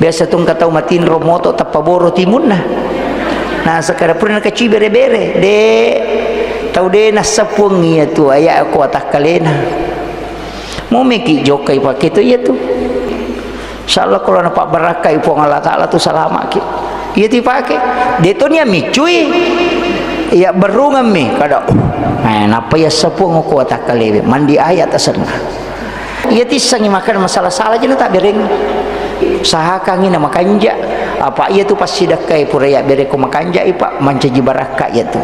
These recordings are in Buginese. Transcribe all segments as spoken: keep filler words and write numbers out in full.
Biasa tu engka tau matinro moto tappa boro timunna. Nah, sekarang pura nakaci bere-bere. De, tau de nassapuang iya tu, aya ko watakkalena. Momeki jokkai pake tu iya tu. Insyaallah kalau napabbarakkai Puang Allah Ta'ala tu salamaki. Iya tu pake. De to nia micui. Iya berungan mi kada. Eh, napa iya sapuang ko watakkalewe. Mandi ayat asenna. Iya tissengngi makkeda masala-sala jena tabbereng. Usahakangngi na makanja. Apa iya tu passidakkai pura iya bere ko makanja ipa mancaji barakka iya tu.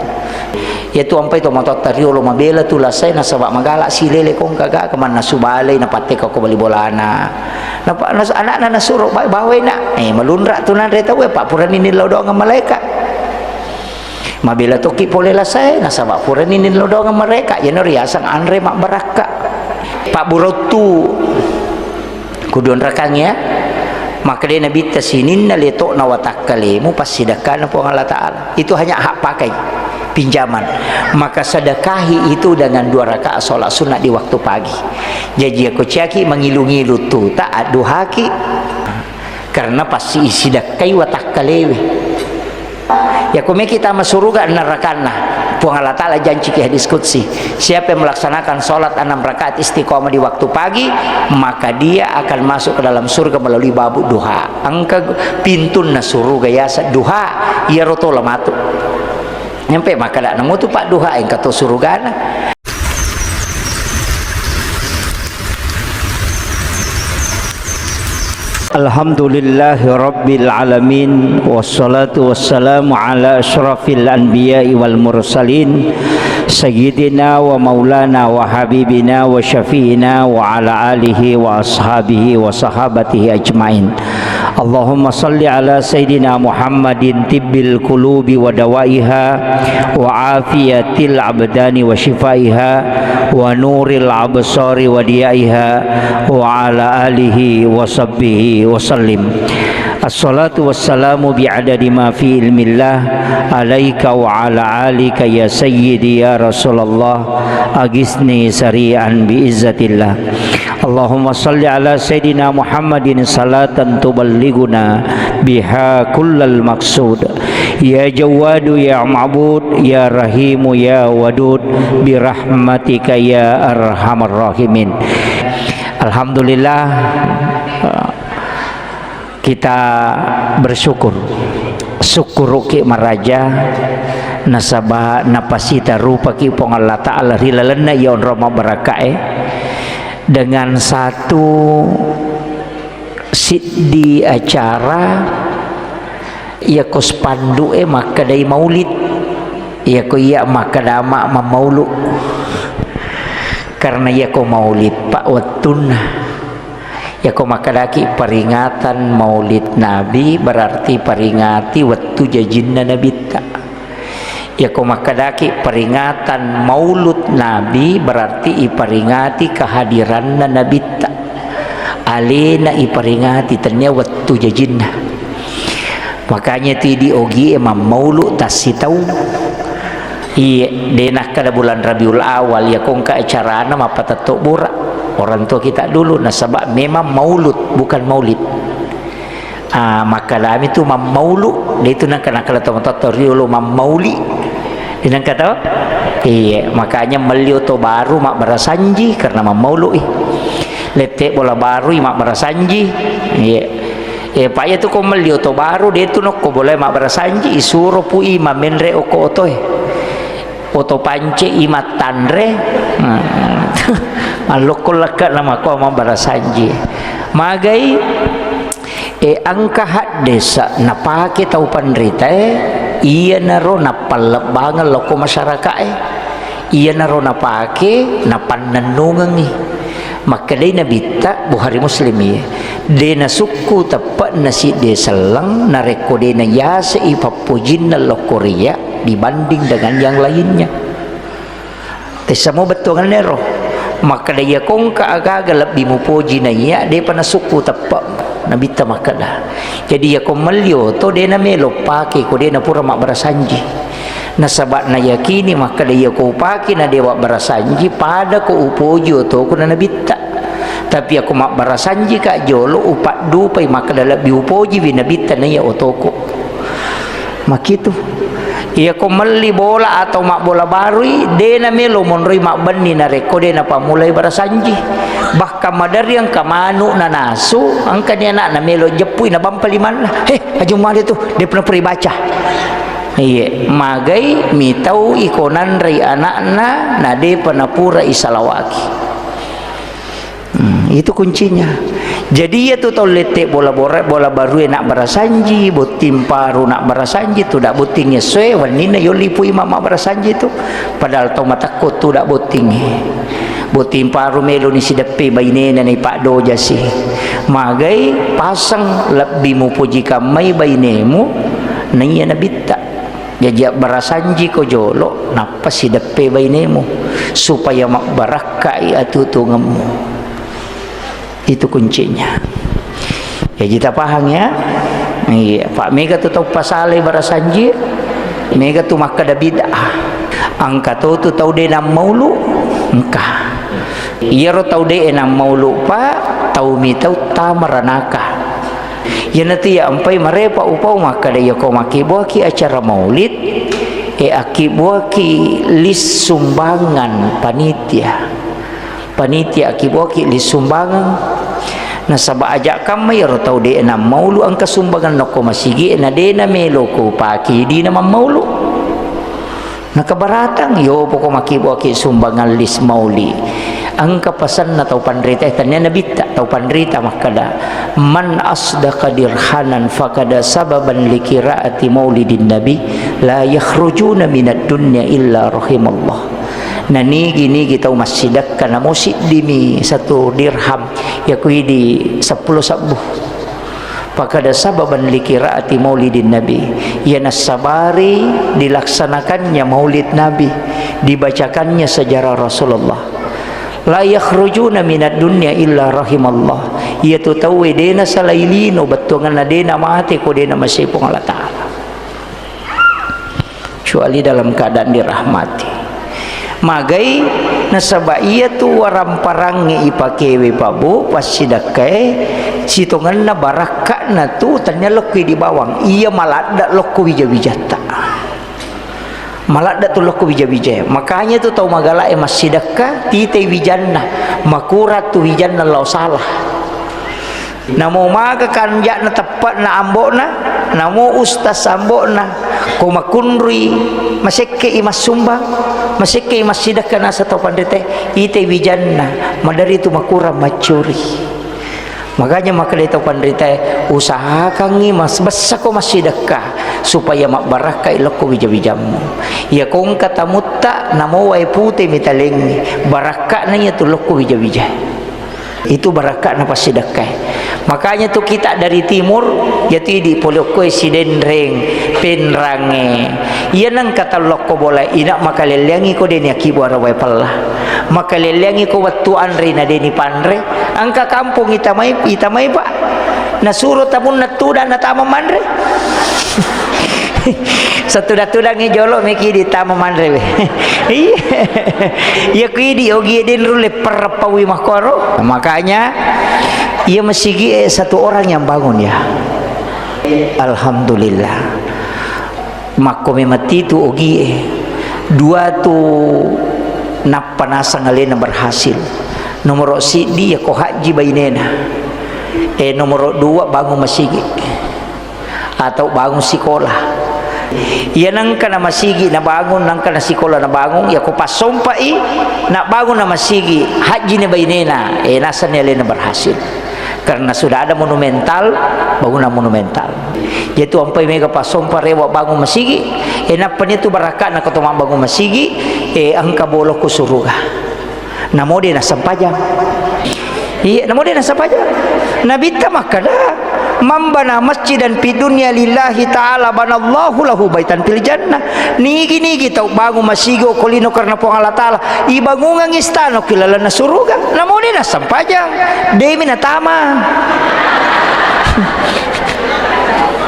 Iya tu ampai to matotta riolo mabela tu lasai nasaba magala silele kongka ga kemanna subalai napatteka ko bali bolana. Napa nas-, anakna nasuro ba-, bawai nak. Eh, malunra tu nanre tau apa purani nillau doang malaika. Mabela tokki pole lasai, nasaba purani nillau doang mereka, iyana riaseng anre mabbarakka. Pabburottu, kudu onrakang ya. Makkeda Nabitta sininna letokna watakkalemu passidakkana Puang Allah Ta'ala. Itu hanya hak pakai, pinjaman. Maka sedekahi itu dengan dua rakaat sholat sunnah di waktu pagi. Jaji, ako ciaki mangilu-ngilu tu, tak adduhaki. Karena pasti isidakkai watakkalewe. Yako meki tama suruga nerakanna. Puang Allah Ta'ala janciki hadis qudsi, siapa yang melaksanakan sholat enam rakaat istiqomah di waktu pagi, maka dia akan masuk ke dalam surga melalui babu duha. Engka pintunna suruga yasa duha, iyaro tola matu. Nyampe makkeda namutu pak duha engka to surugana. Alhamdulillahi rabbil alamin, wassalatu wassalamu ala asyrafil anbiya'i wal mursalin, sayyidina wa maulana wa habibina wa syafi'ina wa ala alihi wa ashabihi wa sahabatihi ajmain. Allahumma salli ala sayyidina Muhammadin tibbil qulubi wa dawaiha wa afiyatil abdani wa shifaiha wa nuril absari wa diyaiha wa ala alihi wa sahbihi wa sallim. Assalatu wassalamu bi'adadi ma fi ilmillah alaika wa ala alika ya sayyidi ya Rasulullah, agisni sari'an bi izzatillah. Allahumma salli ala sayyidina Muhammadin salatan tuballighuna biha kullal maqsud. Ya Jawwadu ya Ma'bud ya Rahimu ya Wadud, birahmatika ya arhamar rahimin. Alhamdulillah, kita bersyukur. Sukkuruki maraja nasaba napasita rupaki Puang Allah Ta'ala ri lalenna iya onrong mabbarakkae dengan satu siddi acara. Iyako spanduk e makkedai maulid, iyako iya makkeda ma-, mammaulu. Karena iyako maulid pak wettunna. Iyako makkedaki peringatan maulid Nabi berarti peringati wettu jajinna Nabitta. Iyako makkedaki peringatan maulud Nabi berarti iperingati kehadiranna Nabitta. Alena iperingati tennia wettu jajinna. Makanya tu idi ogie mammaulu tassitaung. Iye, de nakkeda bulan Rabiul Awal, iyako engka acarana mappatetto bura orang tua kita dulu, nasaba memang maulud, bukan maulid. Ah, makkedami tu mammaulu, de tu nangka nakkeda tomatoatta riolo mammauli. De nangka to? Iye, makanya melli oto baru mabbarasanji karena mammaului. Lette bola barui mabbarasanji. Iye. Eh, pa iya tu ko melli oto baru, de tu nokko bolai mabbarasanji, isuro pui mamenre okko otoe. Oto pance i mattanre. Nah, allokko lekka namakko mabbarasanji. Magai, eh, engka haddesa napake tau panritae, iyanaro nappallebbangeng lokko masyarakae. Iyanaro napake, napannennungengngi. Makkedai Nabitta, Bukhari Muslim iye, de nasukku teppe'na sidde selleng narekko de nayasei pappojinna lokko riya dibanding dengan yang lainnya. Tessamo bettuanganna ero. Makkeda, iyako engka aga-aga lebbi mupoji naiya, depa nasukku teppe. Nabitta makkeda. Jadi, iyako melli oto, de namelo pake ko de napura mabbarasanji. Nasaba nayakini makkeda, iyako upake na de wabbarasanji, pada ko upoji otoku na Nabitta. Tapi ako mabbarasanjika jolo, upaddupai makkeda lebbi upojiwi Nabitta naiya otoko. Makitu. Iyako melli bola atau mabbola barui, de namelo monroi mabbenni narekko de napammulai barasanji. Bahkan maderri engka manu nanasu, engkani anakna melo jeppui nabampa limanna. "He, ajo male tu, depa napura ibaca." Iye, magai mitau iko nanrei anakna, na depa napura isalawaki. Hmm, itu kuncinya. Jadi, iya tu tau lette bola bora-, bola barue nabbarasanji, botting paru nabbarasanji, tu dak botting essoe, wenninna yolli pu imam mabbarasanji tu. Padahal tau matekko tu dak bottingnge. Botting paru meloni sideppe bainena naipaddojasi. Magai paseng lebbi mupoji kammai bainemu, naiya Nabitta. Jaji abbarasanjiko jolo, nappa sideppe bainemu, supaya mabbarakkai atutungemmu. Itu kuncinya. Jaji tapahang ya? Iya, Pak, mega tu tau pasalai barasanji, mega tu makkeda bid'ah. Engka to tu tau de nammaulu, engka. Iyaro tau de nammaulu, Pak, tau mitau tama ranaka. Iyanatu iya ampai marepa upau makkeda, iyako makkibbuaki acara maulid, e, akkibbuaki list sumbangan panitia. Panitia akkibbuaki list sumbangan. Nasaba aja kamma iyaro tau de nammaulu engka sumbangan nokko masigi, na de namelo ko pakidina mammaulu. Nakabaratang, yo poko makkibbuaki sumbangan list mauli. Engka pasenna tau panrita, eh, tania nabitta, tau panrita makkeda, "Man asdaqa dirhanan fakada sababan likiraati maulidin nabi, la yakhrujuna minad dunya illa rahimallah." Na nigi-nigi tau massidekka namo siddimi satu dirham, yakuidi seppulo sebbu. Fakada sababan likiraati maulidin nabi, iya nassabari dilaksanakannya maulid nabi, dibacakannya sejarah Rasulullah. La yakhrujuna minad dunya illa rahimallah. Iyatu tauwe de nasalai lino bettuanganna, de namate ko de namasei Puang Allah Ta'ala. Kecuali dalam keadaan dirahmati. Magai, nasaba iyatu waramparangnge ipakewe, Pak Bu, passidekkae, sitongenna barakka'na tu tania lokko di bawang. Iya maladda lokko wija-wijatta. Maladda tu lokko wija-wijae. Makanya tu tau magalae massidekka, titei wijanna. Makurang tu wijanna lao salah. Namo maga kanja'na teppe'na ambo'na, namo ustas ambo'na, ko makunrui, masekke'i massumbang, masekke'i massidekka naseng tau panritae, ite wijanna, maderri tu makurang maccuri. Makanya makkedai tau panritae, usahakangngi mas-, bessako massidekka, supaya mabbarakkai lokko wija-wijammu. Iya ko engka tamutta, namo wae pute mitalengngi, barakka'na iya tu lokko wija-wijae. Itu barakka'na passidekkae. Makanya tu kita dari timur, yatu idi pole okkoe Sidenreng, Penrangnge. Iya nengka tellokko bola ina makalelleangi ko deni akibua rawai pella. Makalelleangi ko wettu anre na deni panre. Engka kampung itamai, itamai, Pak. Nasuro tamunna tudang natama manre. Satuda-tudangngi jolo meki ditama manre we. Iya. Iya ku idi ogi den rulle perrepawi makkoro. Makanya iya masigi e satu orang yang bangun ya. Alhamdulillah. Makko memang titu ogi e. Dua tu nappa nasang alena berhasil. Nomoro siddi ya ko haji bainena. E nomoro dua bangun masigi. Atau bangun sikola. Iya nengka na masigi nabangun, nengka na sikola nabangun, iya ko passompai, nabangun na masigi, hajji ni bainena, e, nasenni alena berhasil. Karena sudah ada monumental, bangunan monumental. Yaitu ampai mega passompa rewa bangun masigi, e, nappa ni tu barakka'na ko to mabbangun masigi, e, engka bolokku suruga. Namo de nassempajang. Iya, namo de nassempajang. Nabitta makkada, "Man bana masjidan fid dunya lillahi ta'ala banallahu lahu baitan fil jannah." Nigi-nigi tau bangun masigi okko lino karena Puang Allah Ta'ala, ibangungang istana ki lalenna suruga. Namo de nassempajang. Demi natama.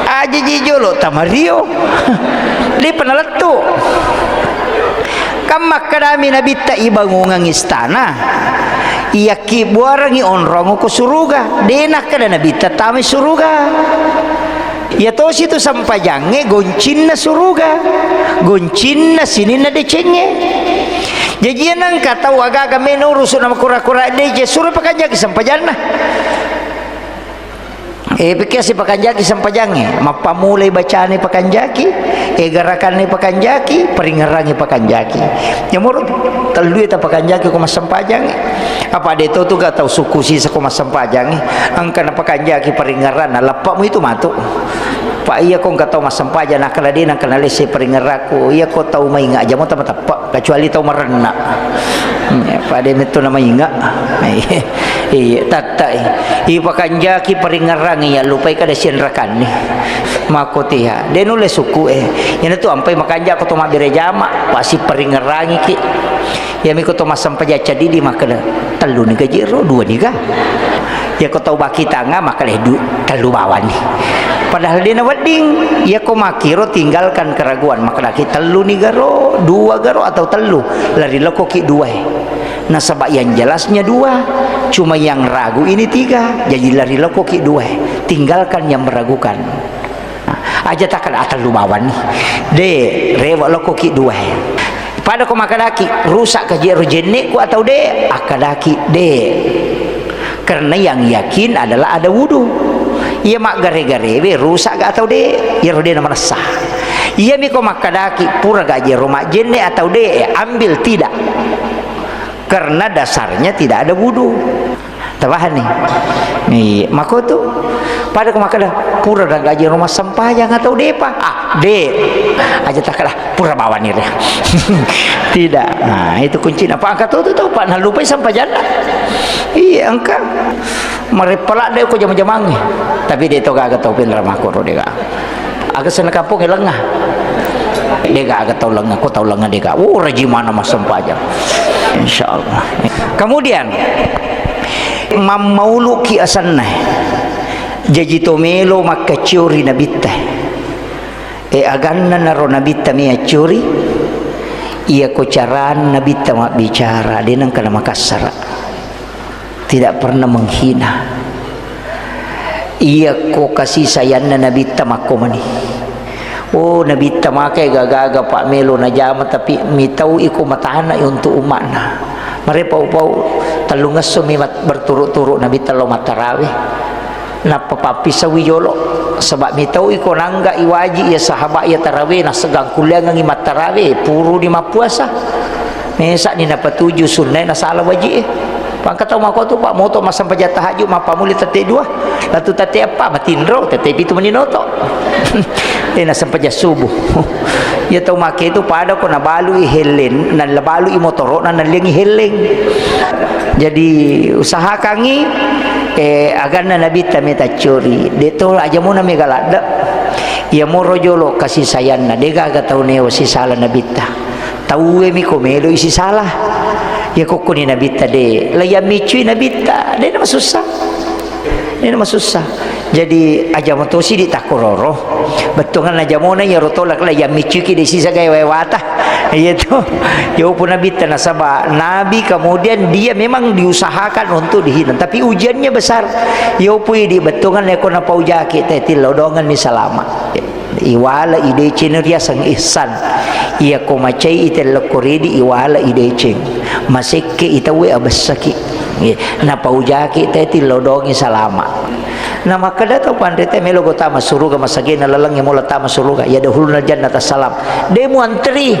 Aja ji jolo tamario. Depa nalettu. Kan makkedami Nabitta, "Ibangungang istana, iyakkibbuarengngi onrong ko suruga." De' nakkeda Nabitta tamai suruga. Iya tosi tu sempajangnge goncinna suruga, goncinna sininna decengnge. Jaji iya nengka tau aga-aga melo urusu' na makura-kura deceng, suro pakanjaki sempajanna. Eh, pekkiasi pakanjaki sempajangnge, mappamulai bacana pakanjaki, eh, garakanna pakanjaki, paringngerangnge pakanjaki. Iya moro tellue tapakanjaki ko massempajangnge. Apa de' to tu ga tau sukku sisa ko massempajangnge, engka napakanjaki paringngeranna, lappa' mu itu matu. Pa iya ko engka tau massempajang nakkeda de' nengka nalesse paringngerakku, iya ko tau mainga' aja mo tama teppa', kecuali tau marenna'. Hmm, ya, pada metto na mainga'. Iya, tattai. Ipakanjaki paringngerang iya, lupai kada sianrakanni. Makkotiha. De' nulle sukku e. Iyana tu ampai makanja' ko to mabbere jama', pasti paringngerangngi ki. Iyami ko to massempajang caddidi makkeda, "Tellu ni gaji ro, dua ni ga?" Iya ko tau baki tanga makkeda, "Du-, tellu bawani." Padahal de' nawedding. Iya ko makkiro tinggalkan keraguan, makkedaki, "Tellu ni garo, dua garo, atau tellu?" Lari lokkoki dua e. Nasaba yang jelasnya dua, cuma yang ragu ini tiga. Jadi lari lokkoki dua e. Tinggalkan yang meragukan. Aja takkeda, "Ah, tellu bawani." De', rewe' lokkoki dua e. Pada ko makkedaki, "Rusak ka je ro jenne'ku atau de'?" Akkadaki, "De'." Karena yang yakin adalah ada wudu. Iya maggare-garewe rusak ga atau de'? Iyaro de' namanessa. Iyami ko makkedaki, "Pura ga je ro majjenne' atau de'?" Ambil tidak. Karena dasarnya tidak ada wudu. Tapahanni? Iya, makotu. Pada ko makkeda, "Pura ga je ro massempajang atau de'pa?" Ah, de'. Aja takkeda, "Pura bawani re." Tidak. Nah, itu kuncinya. Pa' engka to tu tau, pa' nalupai sempajanna. Iya, engka. Mareppa ladde' ko jama-jamangnge. Tapi de' to gaga tau pinra makkoro de' ga. Aga senna kampongnge lengnga. De' gaga tau lengnga, ko tau lengnga de' ga. Oh, rajin maneng massempajang. Insyaallah. Kemudian, mammauluki asenna. Jaji to melo makkaccio ri Nabitta. E, aganna naro Nabitta me accori, iya ko carana Nabitta mabbicara, de' nengka namakassara. Tidak pernah menghina. Iya ko kasih sayangna Nabitta makko mani. Oh, Nabitta makai gaga-gaga pa' melo najama, tapi mitau iko matana untuk umatna. Mare pau-pau tellungesso mi mat-, berturut-turut Nabitta lo mattarawe. Nappa pappisauwi jolo, saba' mitau iko nangga iwaji iya sahaba' iya tarawe, naseggang kulliangengngi mattarawe, puruni mappuasa. Mesa'ni napatuju sunnae nasala waji'e. Pangka tau makotu, Pak, moto massempajang tahajud, mappamuli tette dua, latu tette eppa, matinro, tette pitu mani noto. Eh, nassempajang subuh. Iya tau make itu pada ko nabalui helleng, nabalui motoro'na, nalliangi helleng. Jadi usahakangngi, eh, aganna Nabitta meta cori. De' to aja mona mega ladde'. Iya moro jolo kasih sayangna, de' gaga tau neo sisala Nabitta. Tauwe mi ko melo isi sala. Iya kokkoni Nabitta de'. Laiya miccui Nabitta, de' namasussa. De' namasussa. Jadi aja motosi di takkororo. Bettuanna aja mona iya rotolak laiya miccuiki de' sisa gae wewata. Iya to. Iya upu Nabitta nasaba Nabi kemudian dia memang diusahakan untuk dihina. Tapi ujiannya besar. Iya upu idi bettuanna ko napaujaki te tillau dongan mi salama. Iwala ideceng riaseng ihsan. Iya ko macai itellokko ridi iwala ideceng. Masekke itawe abessaki. Iya, napaujaki te tillau dongi salama. Namakkeda tau panrita melo go tama suruga masagena lalengnya mula tama suruga. Ya dahulna jannata salam. De' muantri.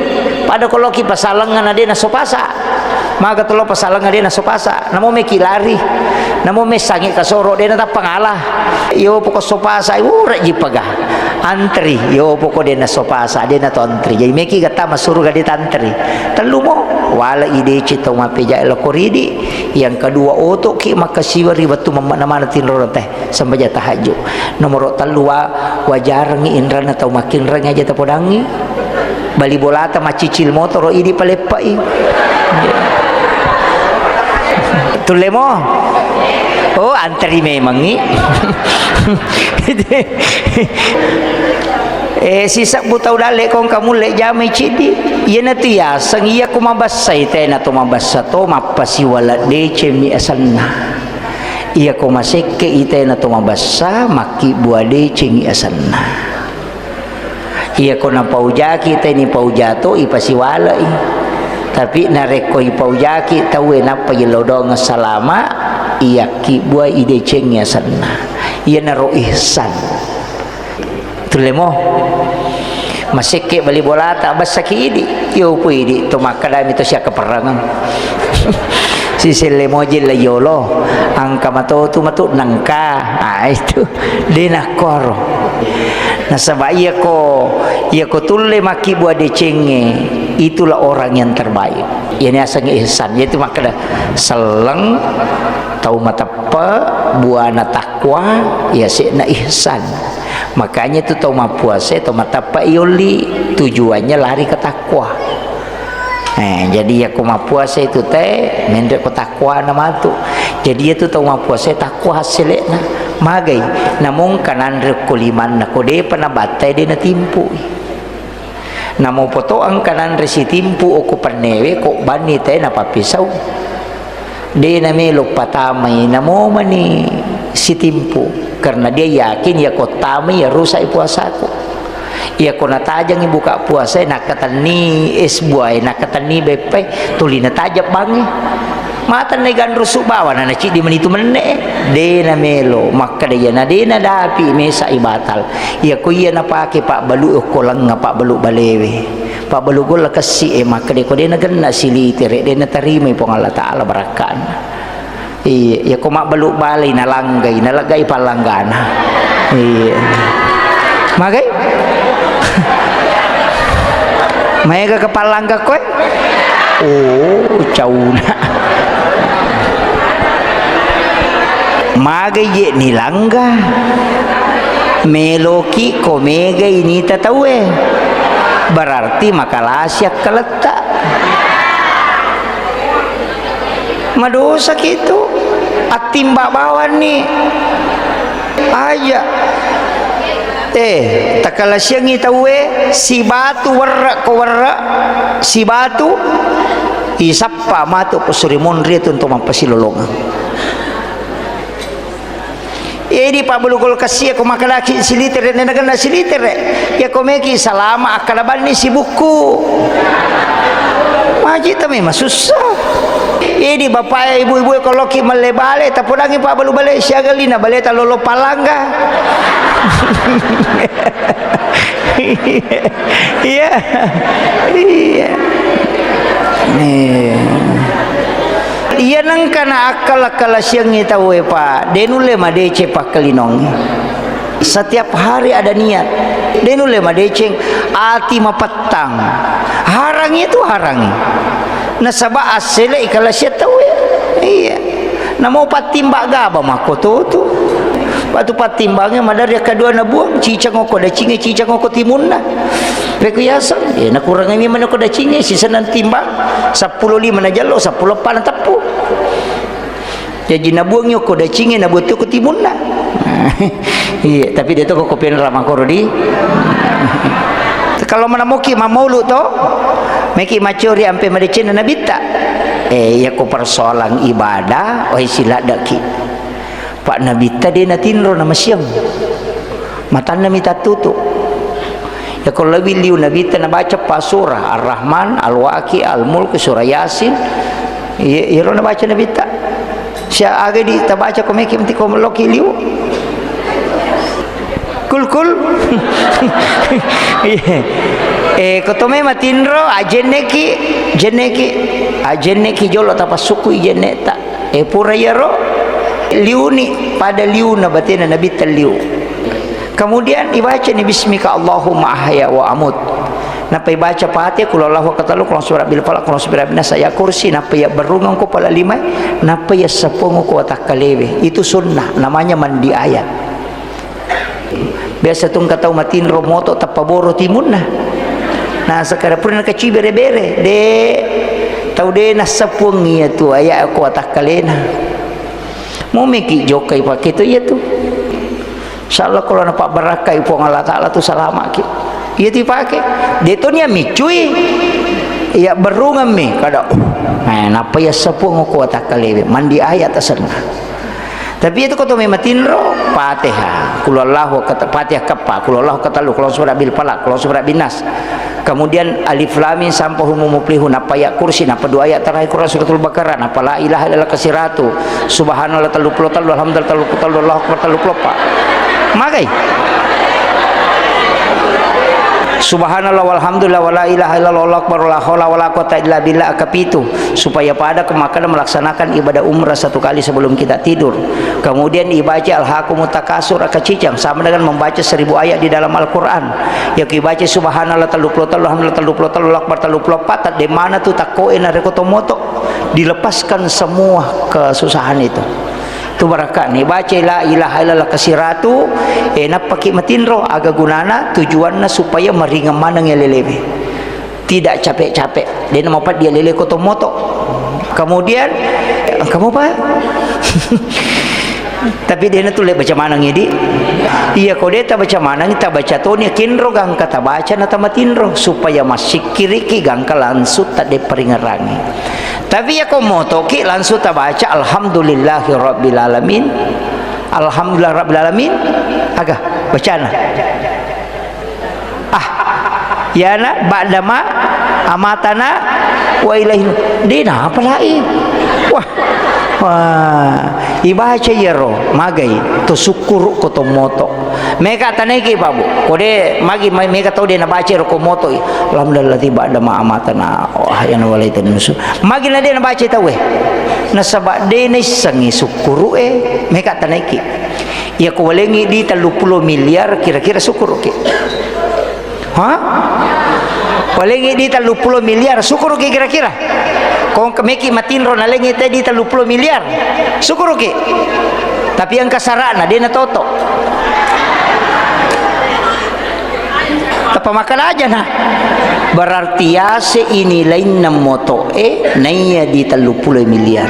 Pada koloki pasalengnga na de' nasopasa. Maga tolo pasalengnga de' nasopasa. Namo meki lari. Namo messangi kasoro de' natappa ngala. Iyo poko sopasa ura jipaga. Antri. Iyo poko de' nasopasa de' nato antri. Jadi meki gata masuru gade tantri. Tellu mo. Wala ideci tau mapeja lo koridi. Yang kedua otoki makkasiwa ri wettu mamma namana tinro teh. Sembajang tahajud. Nomoro tellu wa-, wajarengngi inranna tau makkinreng aja tapodangngi. Bali bolata maccicil motoro idi paleppai. Tulle mo? Oh, antri memangngi. Eh, sisebbu tau dalle ko engka mulle jamai ciddi. Iyanatu yaseng, iya ko mabessai tena to mabessa to, mappasiwala deceng mi asenna. Iya ko masekke i tena to mabessa, makkibbua deceng i asenna. Iya ko napaujaki teni paujato, ipasiwalai. Tapi narekko ipaujaki tauwe nappa yello doang salama, iyakkibbuai decengngi asenna. Iyanaro ihsan. Tullemo. Masekke bali bolata, bessaki idi. Yo pu idi, to makkedami to siakkaperrangeng. Siselle moji la yolo, angka matotu matu nengka. Ah, itu. De nakkoro. Nasaba iyako, iyako tulle makkibbua decengnge, itulah orang yang terbaik. Iyani asengnge ihsan. Yaitu makkeda selleng, tau mateppe, buana takwa, yase'na ihsan. Makanya itu tau mappuasa, tau mateppe yolli, tujuannya lari ke takwa. Eh, jadi iyako mappuasa itu te, menre ko takwana matu. Jadi itu tau mappuasa takwa hasilena. Magai, namongka nanre ko limanna, ko depa nabattai de natimpui. Namo poto engka nanre sitimpu okko pennewe, ko banni te napappisau. De namelo patamai, namo mani sitimpu. Karena dia yakin, ya ko tamai, ya rusak puasaku. Iya ko natajengngi buka puasae, nakkatenni es buae, nakkatenni beppae, tuli natajeng bangnge. Matenni ganrusu bawana, naciddi menitu menne. De namelo, makkeda iya na de nadapi, mesa i batal. Iya ko iya napake pabbalu okko lengnga, pabbalu balewe. Pabbalu golla kessi e, makkeda ko de nagenna silitere, de natarimai Puang Allah Taala barakka'na. Iya, iya, ko mabbalu balai nalanggai, nalaggai pallanggana. Iya. Magai? Maega ke pallangga koe? Oh, cauna. Magai je nilangga. Meloki ko megai nita tauwe. Berarti makalasi akkaletta. Madosaki tu, attimba bawanni. Aja. Eh, takalasiangngi tauwe, sibatu werre ko werre, sibatu, isappa matu ko suri monri tu untuk mappasilolongeng. Edi pabbalu kulkas iya ko makkedaki silitere, nenagenna silitere. Iya ko meki salama akkada banni sibukku. Maji tami masussa. Edi bapak ibu-ibu ko loki melle bale, tapodangi pabbalu bale siaga lina baleta lolo palangga. Iya. Iya. Nih. Iya nengka na akkala-kala siangngi tauwe, Pak. De nulle madeceng pakkalinongngi. Setiap hari ada niat. De nulle madeceng ati mapettang. Harangi itu harangi. Nasaba assele i kala sia tauwe. Iya. Namo pattimba gaba makko tutu. Patu pattimbangnge madari akkadua nabuang, cicang okko dacingnge, cicang okko timunna. Pekku yaseng, eh, nakurangi memang okko dacingnge, sisenna timbang, seppulo lima najallo, seppulo eppa nateppu. Jaji nabuangngi okko dacingnge, nabuang tu okko timunna. Iya, tapi de to ko kopian ramakoro di. Kalau manamoki mamolu to, meki macori ampe madecenna nabitta. Eh, iya ko persoalan ibadah, oi siladdaki. Pak Nabitta de natinro namasiang. Matanna mi tattutu. Yako lebih liu Nabitta nabaca pa surah Ar-Rahman, Al-Waqi, Al-Mulk, surah Yasin. Iya, iyaro nabaca Nabitta. Sia aga di tabaca ko meki menti ko meloki liu. Kul kul. Iya. Eh, ko to memang tinro, ajenneki, jenneki, ajenneki jolo tapassuku ijenneta. Eh, pura iyaro, liuni pada liuna batena Nabitta liu. Kemudian ibacani bismika Allahumma ahya wa amut. Nappa ibaca Fatihah, qul huwallahu ahad, qul a'udzu birabbil falaq, qul a'udzu birabbin nas, ayat kursi, nappa iya berrungeng ko pala lima, nappa iya seppuang ko watakkalewe. Itu sunnah, namanya mandi ayat. Biasa tu engka tau matinro moto tappa boro timunna. Nah, sekarang pura nakaci bere-bere, de tau de nassapuang iya tu aya ko watakkalena. Mau meki jokkai pake tu iya tu. Insyaallah, kalau napabbarakkai Puang Allah Ta'ala tu salamaki. Iya tu ipake. De' to nia miccui. Iya berungemmi. Kada, uh, eh, nappa iya sepuang ko watakkalewe. Mandi ayat asenna. Tapi itu ko to mematinro, Fatihah, Qul huwallahu, kata-, Fatihah keppa, Qul huwallahu ketellu, Qul a'udzu birabbil falaq, Qul a'udzu birabbin nas. Kemudian Alif Lam Mim sampai Humul Muflihun, nappa ayat kursi, nappa dua ayat terakhir Quran Suratul Baqarah, nappa La ilaha illallah kasiratu, Subhanallah tellu puluh tellu, Alhamdulillah tellu puluh tellu, Allahu Akbar tellu puluh empat. Magai? Subhanallah walhamdulillah wala ilaha illallah wallahu akbar wala haula wala quwata illa billah akapitu, supaya pada kemakan melaksanakan ibadah umrah satu kali sebelum kita tidur. Kemudian ibaca Alhaakumut Takasur akacicang sama dengan membaca seribu ayat di dalam Al-Quran. Yako ibaca Subhanallah tellu puluh tellu, Alhamdulillah tellu puluh tellu, Allahu Akbar tellu puluh empat, tadde mana tu takkoe narekko to moto. Dilepaskan semua kesusahan itu. Tu barakka ni, baca La ilaha illallah kasiratu, eh, nappaki matinro, aga gunana, tujuanna supaya maringeng maneng alelewe. Tidak capek-capek. Dena mapeddi alele ko to moto. Kemudian, kamu apa? Tapi dena tulle baca maneng, idi. Iya, ko de tabaca maneng, tabaca toni, kinro gangka tabaca na tamatinro, supaya massikkiriki gangka langsung tadde paringerangi. Tapi iya ko motoki langsung tabaca alhamdulillahi rabbil alamin. Alhamdulillah rabbil alamin. Aga bacana? Ah, yana ba'dama amatana wa ilaihi. De napa lai? Wah. Wah, ibaca iyaro, magai to sukkuru ko to moto. Meka tanaiki, Pak, Bu. Ko de magi, ma-, meka tau de nabaca ro ko moto i. Alhamdulillah ba'dama amatana wa ahyana wa ilaihin nusyur. Magi na de nabaca tau e. Nasaba de naissengi sukkuru e, meka tanaiki. Iya ko walengi di tellu puluh miliar kira-kira sukkuruki. Ha? Walengi di tellu puluh miliar sukkuruki kira-kira. Ko meki matinro nalengi te di tellu puluh miliar. Sukkuruki. Tapi engka sarana de natoto. Tappa makkeda aja na. Berarti yase ini lainna moto e naiya di tellu puluh miliar.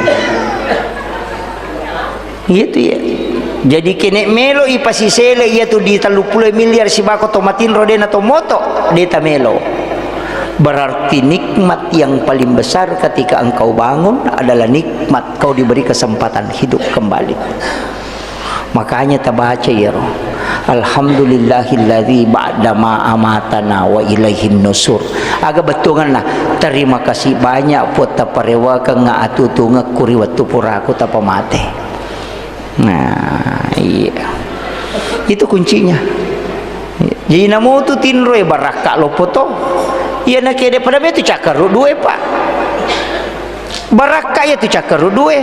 Iya tu ya. Jadi kene melo ipasisele iya tu di tellu puluh miliar sibako to matinro de na to moto, de ta melo. Berarti nikmat yang paling besar ketika engkau bangun adalah nikmat kau diberi kesempatan hidup kembali. Makanya tabaca iyaro. Alhamdulillahilladzi ba'dama amatana wa ilaihin nusur. Aga bettuanna, terima kasih banyak Puang taparewakengnga atutungekku ri wettu puraku tapamate. Nah, iya. Itu kuncinya. Jadi namutu tinroe barakka loppo to. Iya nakede pada metu cakkaruddu e, Pak. Barakka iya tu cakkaruddu e.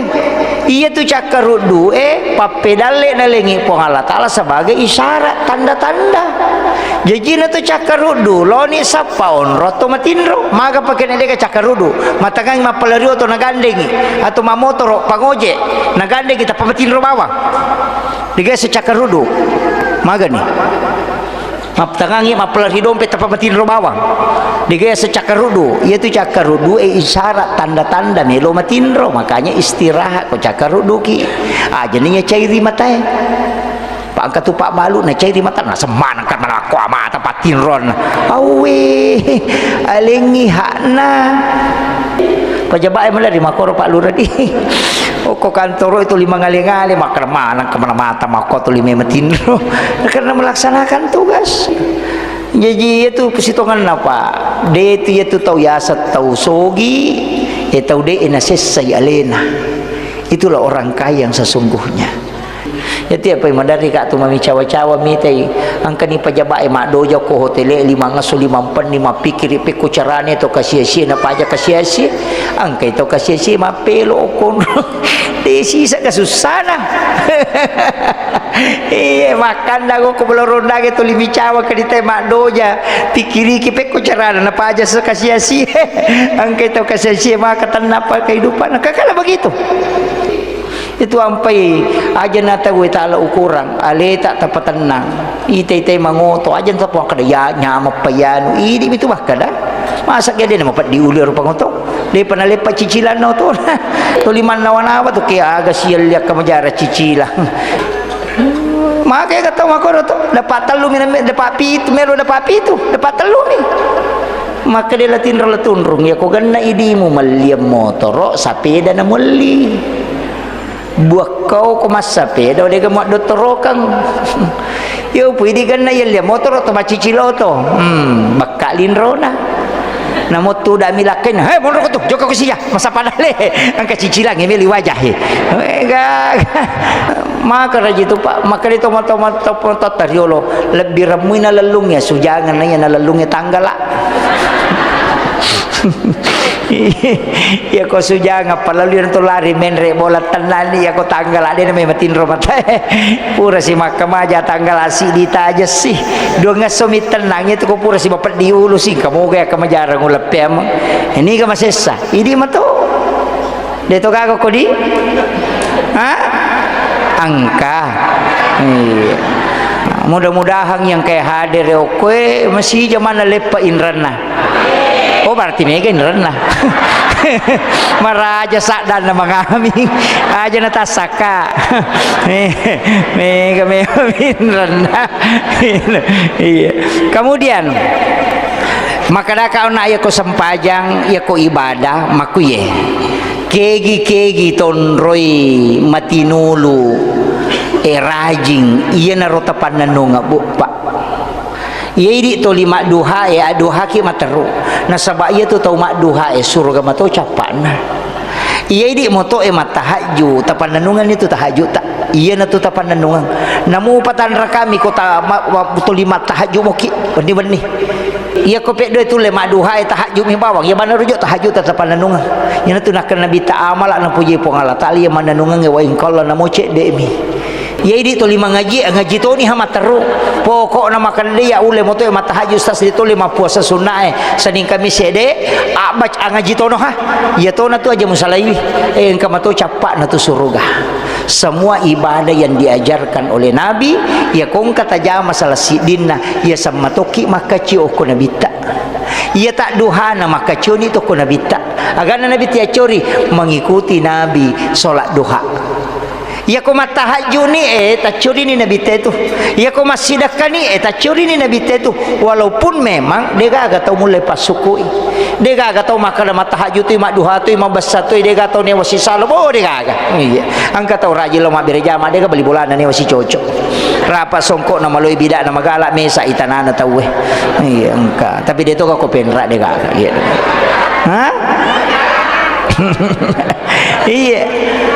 Iya tu cakkaruddu e pappedalle nalengi Puang Allah Ta'ala sebagai isyarat tanda-tanda. Jajina tu cakkaruddu loni sappa onro to matinro. Maga pake na dega cakkaruddu. Matangangi mappalari oto nagandengi atau mamotoro pangoje nagandengi tappa matinro bawang. Dega ese cakkaruddu. Magani. Maptangangi mappalari dompe tappa matinro bawang. Dega ese cakkaruddu. Iya tu cakkaruddu e isyarat tanda-tanda melo matinro. Makanya istirahat ko cakkarudduki. Aja ni cairi matae. Pangka tu pabbalu na cairi mata na semmaneng kan malakko amata patinron. Awe, alengi hakna. Pejabat e malari makoro Pak Lurah di. Okko kantoro itu lima ngale-ngale makkeda maneng kemana mata makko tu lima matinro. Karena melaksanakan tugas. Jaji iya tu sitongenna, Pak. De tu iya tu tau yaseng tau sogi, e tau de nasessai alena. Itulah orang kaya yang sesungguhnya. Yati apa maderri ka tu mami cawa-cawa mitai, engkani pejabat e maddoja ko hotel e lima ngesso lima mpenni mappikiri pekko carane to kasia-sia na paja kasia-sia, engkai to kasia-sia mappelo okkonro. De sisa kasussana. Iye, makkanda ko ko belorondage tuli micawa ke ditai maddoja, pikiriki pekko carana napaja se kasia-sia. Engkai tau kasia-sia maka tennapa kehidupan. Kakala begitu. Itu ampai aja na tau tala ukurang, aleta tapatennang. Itai-tai mangoto, aja tappa kada ya nyameppa yanu. Idi mitu makkada. Masa gede nama peddi uli rupa ngoto. Depa naleppa cicilanna otona. Tuli mannawa-nawa tu ke aga sialli akka majara cicilang. Maka ega tau makkoro to, dapat tellumi na me-, dapat pitu, melo dapat pitu, dapat tellumi. Makkeda la tinro la tunrung, iya ko genna idimu melliang motoro, sapeda na muelli. Buakkau ko massapeda, dega muaddotorokang. Yo, pui digenna yelliang motoro to macicil oto. Hmm, bakka linrona. Namo tudami lakkainna, "He, monro ko tu, jokka ko sija, massappa dale." Engka cicilangngi meli wajahe. Eh, ga-, ga-, maka raji tu, Pak, maka di tomat-tomat, tomat-tomat riolo, lebbi remmui nalellungnge, sujangeng na iya nalellungnge tanggala. Iya ko sujangeng, apalagi tu lari menre bola tennani, iya ko tanggala, de na memang tinro mata. Pura si makkamaja tanggala siddi taja si. Duangngesso mi tennang itu ko pura si bapeddi ulu si, kamoga iya kamajarang uleppe ameng. Ini ga masessa. Idi mato. De to gaga kodi? Ha? Engka. Iya. Mudah-mudahan yang kayak hadir ya, okoe masih zaman leppa inranna. Oh, berarti mega inranna. Maraja saddanna mangami. Aja na tassaka. Mega, mega inranna. Iya. Kemudian, makkedaka onna, iya ko sempajang, iya ko ibadah, makkuye. Kegi-kegi tonroi matinulu, e, rajing, iyanaro tapannennungeng, Bu, Pak. Iya idi toli madduha e, adduhaki materru. Nasaba iya tu tau madduha e, suruga mato cappa'na. Iya idi moto e mattahajju, tapannennungenni tu tahajjuta. Iyana tu tapannennungeng. Namu patanra kami ko ta-, ma-, ma-, toli mattahajju moki, wenni-wenni. Iya ko peddo e tulle madduha e tahajju mi bawang. Iya maneng rujuk tahajjuta tapannennungeng. Iyana tu nakkeda Nabitta amala napuji Puang Allah Taala iya mannennungengnge wa ingkalla namo cedde mi. Iya idi toli mangaji, ngaji toni ha matteru. Pokokna makkeda iya ulle moto e mattahajju, sas di toli mappuasa sunna e. Senin Kamis ede, abbac angaji tono ha. Iya tona tu aja musalaiwi. Eh, engka mato cappa'na tu suruga. Semua ibadah yang diajarkan oleh Nabi, iya ko engka tajama salah siddinna, iya semmatokki makkaccio okko Nabitta. Iya tadduhana makkaccioni tokko Nabitta. Aganna Nabitta yaccori mengikuti Nabi sholat duha. Iya ko mattahajjuni, eh, taccorini Nabitta itu. Iya ko massidakkani, eh, taccorini Nabitta itu. Walaupun memang degaga tau mulle passukui. Degaga tau makkeda mattahajjutui, madduhatui, mabessatui, degaga tau newa sisalo, bo degaga. Iya. Engka tau rajin lo mabbere jama, dega bali bolana newa sicoco. Rapa songkokna maloi bidakna magala mesa itanana tauwe. Iya, engka. Tapi de toga ko penra degaga. Iya. Ha? Iya.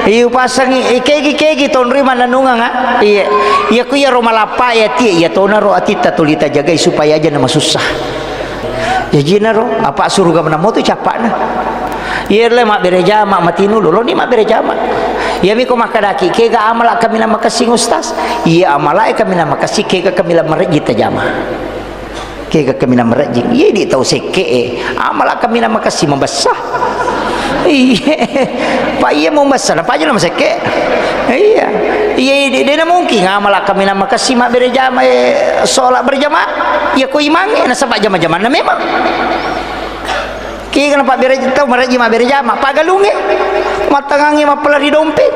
Iya, upasangi, eh, kegi-kegi tonroi mannennungeng, ha? Iya. Iya ku iyaro malappa e ati, iya tonaro atitta tuli tajagai supaya aja na masussa. Jajinaro, apa suruga menamo tu cappa'na. Iya le mabbere jama matinu loloni mabbere jama. Iya miko makkedaki, kega amala kaminang makessing Ustaz? Iya amala e kaminang makessing, kega kaminang marejji tajama. Kega kaminang marejjing. Iya di tau sekke e. Amala kaminang makessing mabessa. Iya. Pa iya mabessa, napa aja nama sekke. Iya. Iya, de, de na mungkin amala kaminang makessing mabbere jama e, sholat berjamaah. Iya ko imang e, nasaba jama-jamanna memang. Kega napabbere tau marejji mabbere jama, pagalungnge. Mattangangnge mappalari dompet.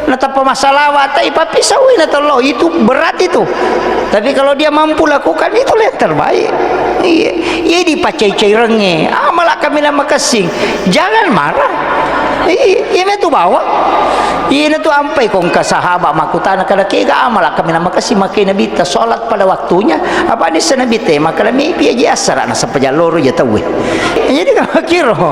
Natappa massalawa, tai pappisaui na tello, itu berat itu. Tapi kalau dia mampu lakukan, itulah yang terbaik. Iya. Iya, dipacai-cairengnge. Amala kaminang makessing. Jangan marah. Iya, iya, itu bawa. Iyana tu ampai ko engka sahabat makkutana, kada kega amala kaminang makessing makkeda Nabitta sholat pada waktunya. Apa dessa Nabitta, eh, makkeda mepi aja assara nasaba jalloro ja tauwe. Jadi kama kiro.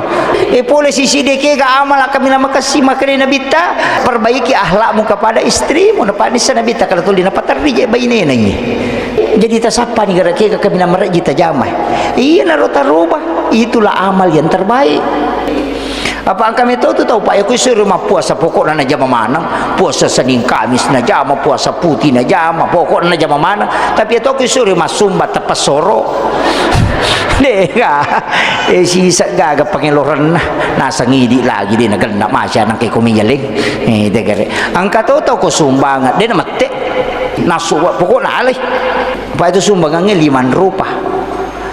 Eh, pole sisi de kega amala kaminang makessing makkeda Nabitta, perbaiki akhlakmu kepada istrimu. Napa dessa Nabitta kada tuli napaterri je bainena iye. Jadi tasappani gara kega kaminang marejji tajama. Iyanaro taroba. Itulah amal yang terbaik. Apa engka meto tu tau, Pak, iya ko isuro mappuasa pokokna najama maneng, puasa Senin Kamis najama, puasa puti najama, pokokna najama maneng. Tapi iya to ko isuro massumba teppessoro. Dega. Eh, siseng gaga pangelorenna. Naseng idi lagi de nagenna maca nangke ko miyaleng. Eh, degare. Engka to tau ko sumbangan, de namette. Nasu pokokna alai. Pak, itu sumbangangnge lima rupa.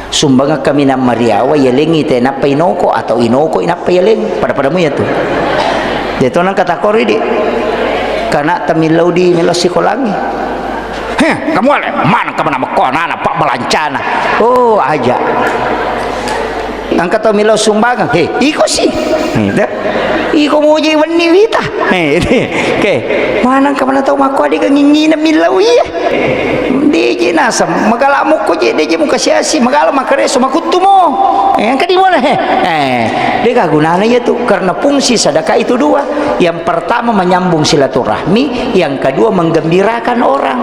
Sumbangeng kaminang mariawa, yalengngi te nappa inoko atau inoko inappa yaleng, pada-pada mu yatu. Deto nang kata kori di. Kana tamillau di melo sikolangi. Eh, kamu ale, mana kamu nama ko anak-anak, Pak, belancana? Oh, aja. Engka tau melo sumbangan, he, iko si. Gitu. Iko muji wenni wita. He, oke. Mana kamu tau mako adega ngingina milau iya. Deje nasam, magala mukko je, deje muka siasi, magala makareso, makuttumo. Eh, engka di mana, he? Eh, dega gunana iya tu, karena fungsi sedekah itu dua. Yang pertama menyambung silaturahmi, yang kedua menggembirakan orang.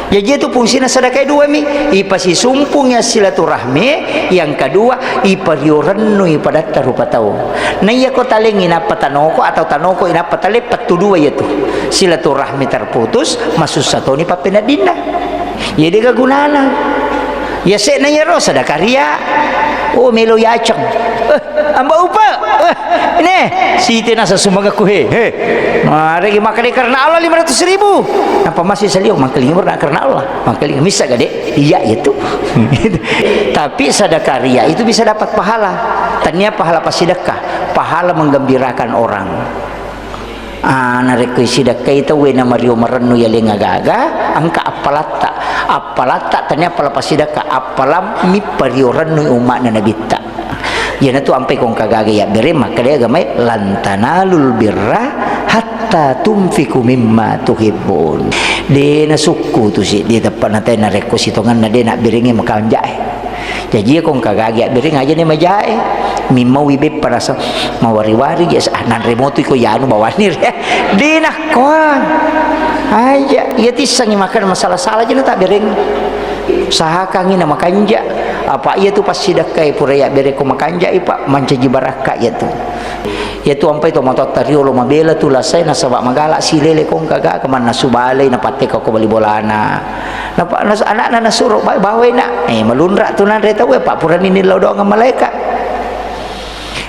Jaji itu fungsina sedekah dua mi, ipasisumpung ya silaturahmi, yang kedua ipario rennui padatta rupa tau. Na iya ko talengi nappa tanoko atau tanoko inappa tale, pettu dua iya tu. Silaturahmi terputus, masussa toni pappeneddinna. Iya dega gunana. Ya sekna iyaro sedekah ria. Oh, melo yaceng. Eh, Amba Upa. Eh, ini siti nasa sumbangaku he. He. Maregi makkeda karena Allah lima ratus ribu. Napa masih salio mangkelingi karena Allah. Mangkelingi misa gade. Iya itu. Tapi sedekah ria itu bisa dapat pahala. Tania pahala pasidekah, pahala menggembirakan orang. Ah, narekko isidakkai tauwe na mario marennu yaleng agaga, engka appalatta. Appalatta tania appala pasidakka, appalammi pario rennui umma'na nabitta. Iyanatu ampai kongka gaga yabbere makkeda agamae, "Lan tanalul birra hatta tunfiqu mimma tuhibbun." De nasukku tu siddi teppa natai narekko sitongenna de nabberengi makanjae. Jaji, iya ko engka gagi abbereng aja ni majae. Mimmaui beppa rasa mawari-wari je, ah, nanre motu iko yanu bawani re. Dina koa. Aja, iya tissangi makan masalah-salah je na tabbereng. Usahakangi na makanja. Apa iya tu passidakkai pura yabbereng ko makanja, Pak, mancaji barakka iya tu. Iyatu ampai to matoatta riolo mabela tu lasai nasaba magala silele kongka gaga mannasu balei napatteka ko bali bolana. Napa nas-, anakna nasuro ba-, bawai nak. Eh, malunra tu nanre tau, eh, pak purani nillau doang malaika.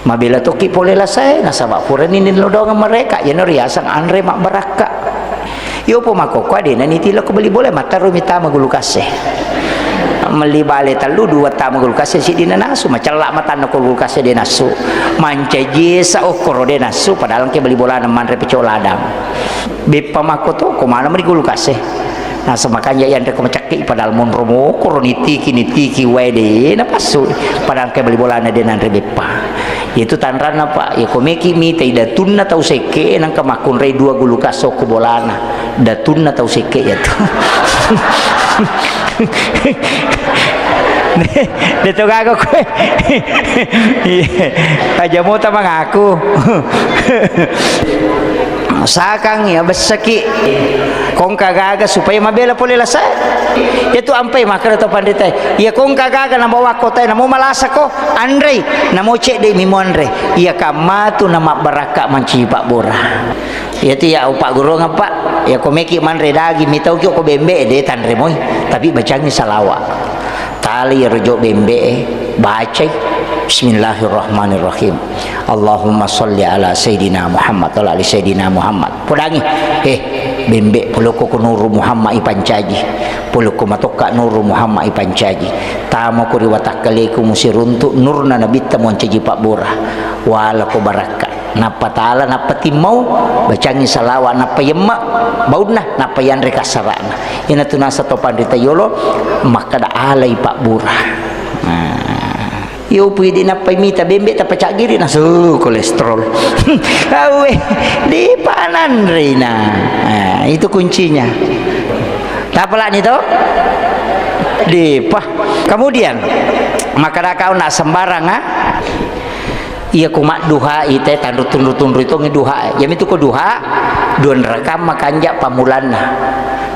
Mabela toki pole lasai nasaba purani nillau doang malaika. Iyana riasang anre mabbarakka. Iyopo makkokkoe de' naniti lao ko bali bola, mattarumi tama gulu kasse. Melli bale tellu, dua tama gulu kasse, siddi nanasu, macella matanna ko gulu kasse de' nassu. Mancaji esa okkoro de' nassu, padahal engka bali bolana manre pecel ladang. Beppa makko to, ko mana meri gulu kasse. Nasaba makanja yanre ko macakki, padahal monro mokoro nitiki, nitiki wae de' napassu, padahal engka bali bolana de' nanre beppa. Iyatu tanranna, Pak. Iya ko meki mitai datunna tau sekke, nangka makkunrai dua gulu kasso ko bolana. Datunna tau sekke iyatu. De to gaga koe. Iya. Aja mota mangaku. Sakang ya bessaki. Kongka gaga supaya mabela pole lasa. Iyatu ampai makkeda to panrita. Iya kongka gaga nabawa kotae, namo malasa ko. Anrei, namo cedde' mi muanre. Iya kammatu na mabbarakka mancaji pabbura. Iyatu iya upagguruang, Pak. Iya ko meki manre daging, mitauki ko bembe' de' tanre moi. Tapi bacangi salawa. Tali iyaro jo bembe', bacai. Bismillahirrahmanirrahim. Allahumma shalli ala Sayyidina Muhammad wa ala ali Sayyidina Muhammad. Podangi, eh, bembe' polokko ko Nuru Muhammad ipancaji. Polokko matokka Nuru Muhammad ipancaji. Tamo ko ri watakkaleku musiruntu' nurna nabitta moncaji pabbura. Wala ko barakka. Nappa tala, nappa timmau, bacangi salawa, nappa yemma baunna, nappa yanre kassara'na. Iyanatu nasa to panrita yolo makkeda alai pabbura. Nah. Iyo pui di nappai mita bembe' tappa caggiri nasu kolesterol. Awe, di pananrina. Nah, itu kuncinya. Tapalani to? Dipa. Kemudian, makkeda kau nak sembarang, ah? Iya ku madduhai te tanru tunru-tunru itongi duha. Iyamitu ko duha, duanrakang makanja pamulanna.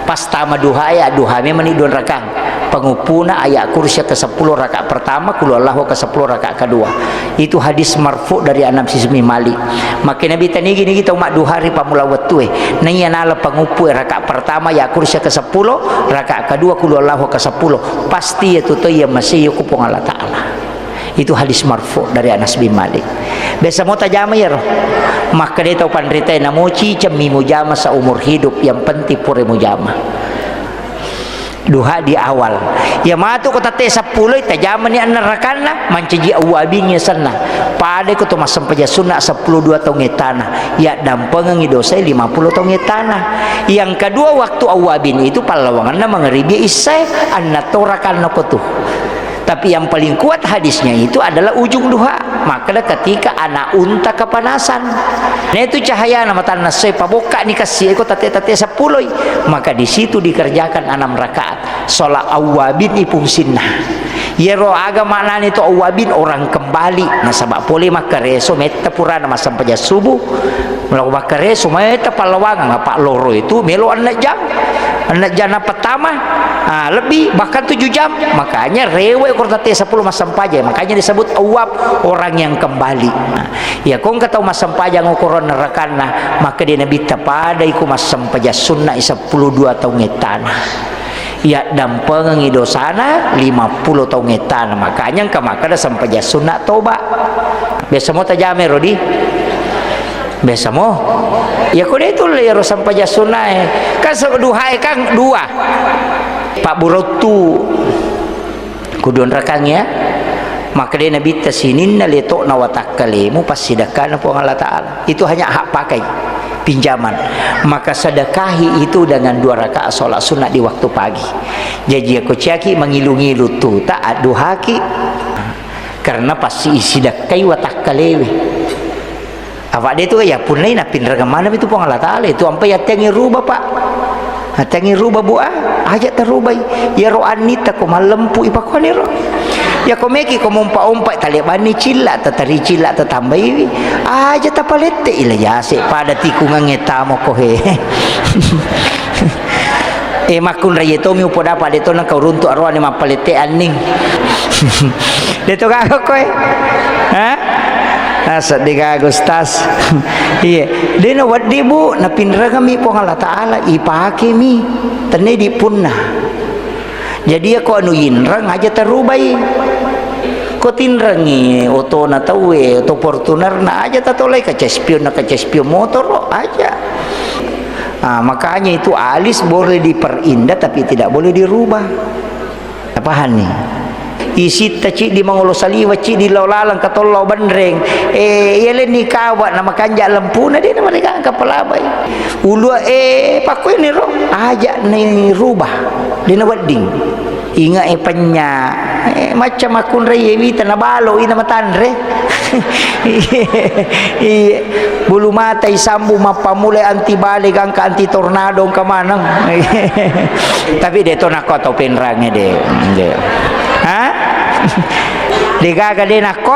Pas tama duha ya, duha memang ni duanrakang. Panguppuna ayat kursi ke sepuluh rakaat pertama, qul huwallahu ke sepuluh rakaat kedua. Itu hadis marfu dari Anas bin Malik. Makkeda Nabi tanigi-nigi tau madduha ri pammula wettue. Naiya nala panguppu rakaat pertama ayat kursi ke sepuluh, rakaat kedua qul huwallahu ke sepuluh. Pasti iyatu to iya masih ku Puang Allah Ta'ala. Itu hadis marfu dari Anas bin Malik. Biasa mo tajama iyaro. Makkeda tau panrita, namoci cemmi mujama seumur hidup, yang penting pura mujama. Duha di awal. Iya matu ko tette seppuloi, tajamani enneng rakanna, mancaji awwabin yasenna. Pada ko to massempajang sunna seppulo dua taung ettana, yaddampengengi dosae lima pulo taung ettana. Yang kedua, waktu awwabin itu pallawanganna mangaribi issae, enneng to rakanna ko tu. Tapi yang paling kuat hadisnya itu adalah ujung duha. Makkeda ketika anak unta kepanasan. Nah, itu cahayana matanna soe, pabokkani kassi eko tette-tette seppuloi. Maka di situ dikerjakan enam rakaat. Sholat awwabin i fungsinna. Iyaro aga maknani to awwabin, orang kembali. Nasaba pole makkareso metta purana massempajang subuh. Melaku makkareso metta pallawangang, apa loro itu melo enneng jam. Enneng jam pertama, ah, lebih, bahkan tujuh jam. Makanya rewe ko tette seppulo massempajang. Makanya disebut awwab, orang yang kembali. Nah, iya ko engka tau massempajang okoro enneng rakanna, maka dia Nabitta padai ko massempajang sunna seppulo dua taung ettana. Yaddampengengi dosana lima pulo taung ettana. Makanya engka makkeda sempajang sunna toba. Biasa mo tajame rodi? Biasa mo? Ya ko de tulle iyaro sempajang sunnae. Kan se-, duhae kan dua. Pabburottu. Kudu onrakang ya. Makkeda Nabitta sininna letokna watakkalemu passidakkana Puang Allah Ta'ala. Itu hanya hak pakai, pinjaman. Maka sedekahi itu dengan dua rakaat sholat sunnah di waktu pagi. Jaji, ako ciaki mangilu-ngilu tuta, adduhaki. Karena pasti isidakkai watakkalewe. Apa de tu ya punnai napinreng maneng itu Puang Allah Ta'ala. Itu ampai attengi ruba, Pak. Attengi ruba, Bu, ah. Aja tarubai. Ya ro annita ko mallempu ipakoniro. Ya ko meki ko mompa-ompa talebanni cilla, tatari cilla, tatambaiwi. Aja tapalette ila jase pada tikungangnge tamo ko he. Eh, makkunraie tomi upodapa de to nengka uruntu aroane mappalette anning. De to gaga koe. Ha? Ah, seddi gaga, Ustaz. Iya. De na weddi, Bu, napinrengami Puang Allah Ta'ala, ipakemi. Tenne di punna. Jadi, ya ko anu inreng aja tarubai. Ko tinrengi otona tauwe, oto Fortunerna aja tatolai, kaca spion na kaca spion motoro aja. Ah, makanya itu alis boleh diperindah tapi tidak boleh dirubah. Paham nih? Isitta ciddi mangolo saliwa, ciddi lao laleng katollo benreng. Eh, iya lenni kawa na makanja lempuna de na mereka kapalabai. Ulua, eh, pakkuini ro, aja ni rubah. De na wedding. Inga e penya. Eh, macca makkunrai e wita na balo ina matanre. Iya. Bulu mata isambu mappamulai anti bale gangka anti tornado engka maneng. Tapi de to nakko tau penrange de. De. Ha? De gaga de nakko.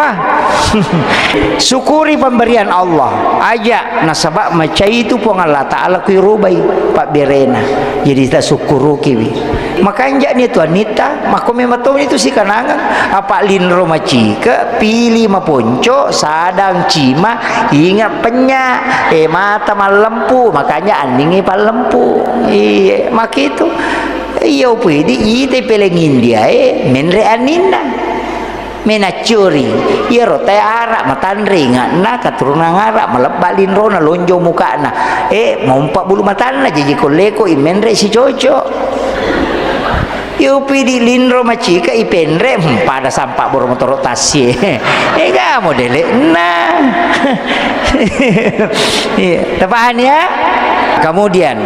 Syukuri pemberian Allah. Aja nasaba macai itu Puang Allah Ta'ala kui rubai pabberena. Jadi tasukkurukiwi. Makanja ni tuanita, makko memang to itu sikanangan. Apa linro macika, pili maponco, sadang cima, inga penya, eh, mata mallempu, makanya anningi pallempu. Iya, makitu. Iya, upidi, ite peleng India, eh, menre anninna. Menaccuri, iyaro tae ara matanre inganna, katurunan ara, malebba linrona, lonjong mukana. Eh, mompa bulu matanna, jaji kolleko imenre sicoco. Iyupidi linro macika ipenre, hmm, pada sampa boro motoro tassie. Ega modele na. Iya, tapahani ya? Kemudian,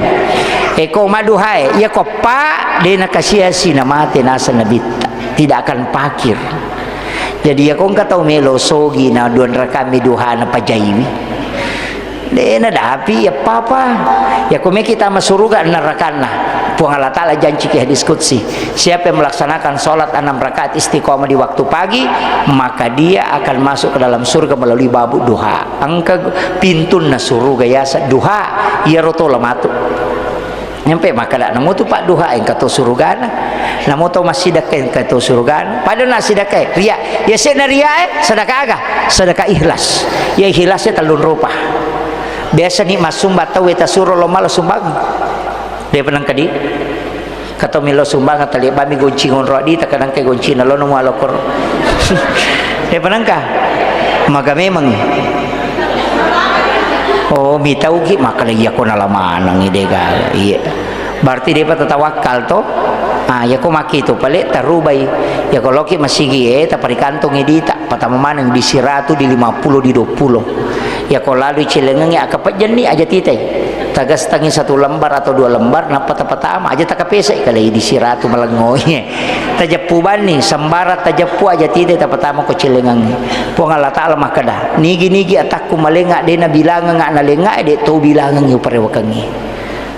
eko maduhae, iya ko pa de nakasiasi namate naseng Nabitta. Tidak akan pakir. Jadi, iya ko engka tau melo sogi na duan rakami duhana pajaiwi. De nadapi iya papa. Iya ko meki tama suruga enneng rakanna. Puang Allah Ta'ala janci ki hadis qudsi, "Siapa yang melaksanakan sholat enam rakaat istiqomah di waktu pagi, maka dia akan masuk ke dalam surga melalui babu duha." Engka pintunna suruga yasa duha, iyaro tola matu. Nyampe makkeda, "Namo tu padduha engka to surugana. Namo to massidekka engka to surugana." Pada na sidekka, ria. Ya sena ria, eh, sedekah aga? Sedekah ikhlas. Ya ikhlasnya telung rupa. Biasa ni masumba tau eta suro lo mala sumbang. De penang kedi. Kato milo sumbang tali bami gonci ngonro di takadang ke gonci na lo nemu alokor. De penang ka? Maga memang. Oh, mitauki, maka lagi aku nala maneng, de gaga. Iya. Berarti depa tatawakkal to? Ah, yako makkitu pale tarubai. Yako loki masigi e, taparikantongi dita, patama maneng di siratu, di lima puluh, di dua puluh. Yako lalui cilengengnge, akapejjenni aja titai. Tagastangi satu lembar atau dua lembar, nappa tapatama aja, takapesai kalai di siratu malengngoi. Tajeppu banni, sembara tajeppu aja titai, tapatama ko cilengengnge. Puang Allah Ta'ala makkeda, nigi-nigi atakku malenga, de nabilangenga nalenga, de to bilangengi uparewakengi.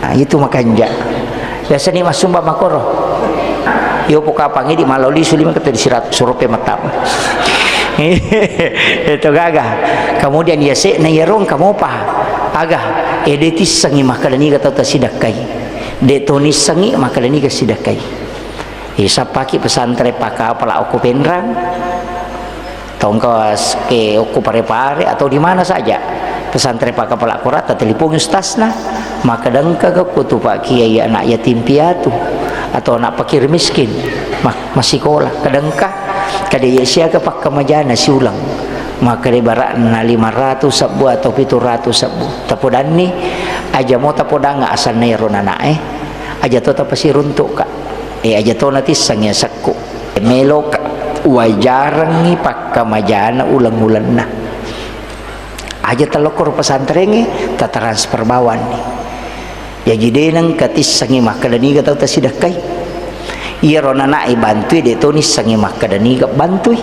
Nah, itu makanja. Biasani massumba makoro. Yo pokapangi di maloli suli maka tadi sirat surupe matama. Itu gaga. Kemudian ya se na yarong kamu pa. Aga. Ede tissengi makkeda niga tau tasidakkai. De to nissengi makkeda niga sidakkai. Isappaki pesantren pakapala okko Penrang. Tongka ke okko Pare-Pare atau di mana saja. Pesantren pakapala kurata, telipongi ustazna. Maka dengka ke kutu Pak Kiai anak yatim piatu atau anak fakir miskin. Ma-, masikola. Kadengka, kada iya siaga pakkamajana siulang. Maka de barakna lima ratus sebbu atau pitu ratus sebbu. Tapodanni, aja mo tapodanga asanna ero nanae. Aja to tapasiruntuk ka. Eh, aja to natissengi asekku. Meloka wajarengngi pakkamajana uleng-ulenna. Aja tellokkoro pesantrengnge, tatransfer bawanni. Jaji de nengka tissengi makkeda niga tau tasidakkai. Iyaro nanae bantui, de to nissengi makkeda niga bantui.